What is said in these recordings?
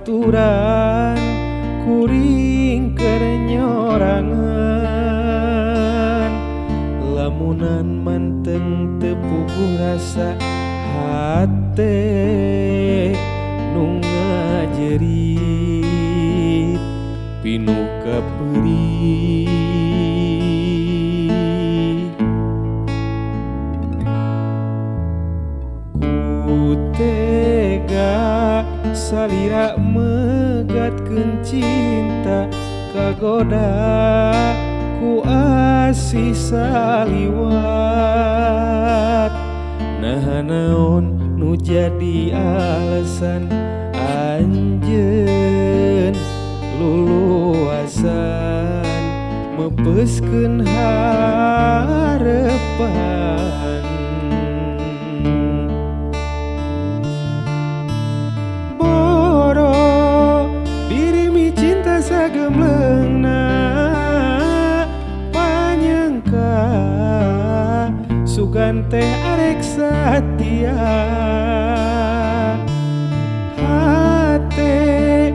Babaturan kuring keur nyorangan, lamunan manteng teu puguh rasa hate nu ngajerit pinuh kapeurih. Ku tega salira megatkeun cinta, kagoda ku asih saliwat. Naha naon nu jadi alasan anjeun luluasan meupeuskeun harepan. Boro diri mi cinta sagemleungna, panyangka sugan teh arek satia. Hate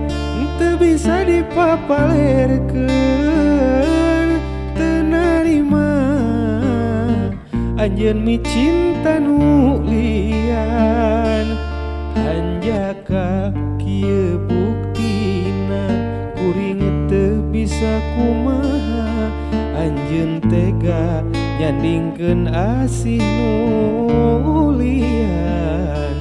teu bisa dipapalerkeun, teu narima anjeun mi cinta nu lian. Hanjaka kieu buktina kuring teu bisa kumaha, anjeun tega nyandingkeun asih nu lian.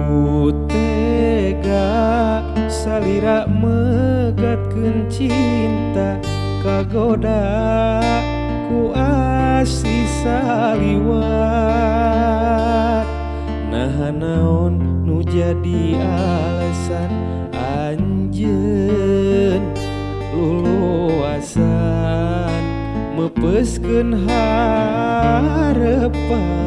Ku tega salira megatkeun cinta, kagoda ku asih saliwat. Naha naon nu jadi alasan anjeun luluasan meupeuskeun harepan.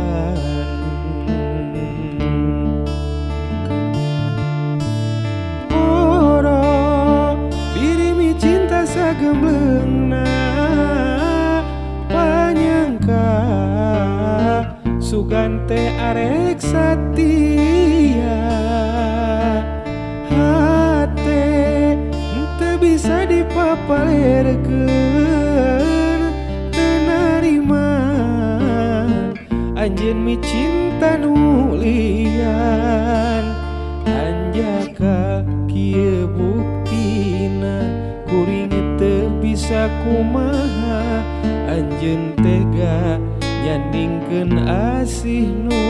Boro diri mi cinta sagemleungna, panyangka sugan teh arek satia. Hate teu bisa dipapalerkeun, teu narima anjeun mi cinta nu lian. Hanjaka kieu buktina kuring teu bisa kumaha, anjeun tega nyandingkeun asih nu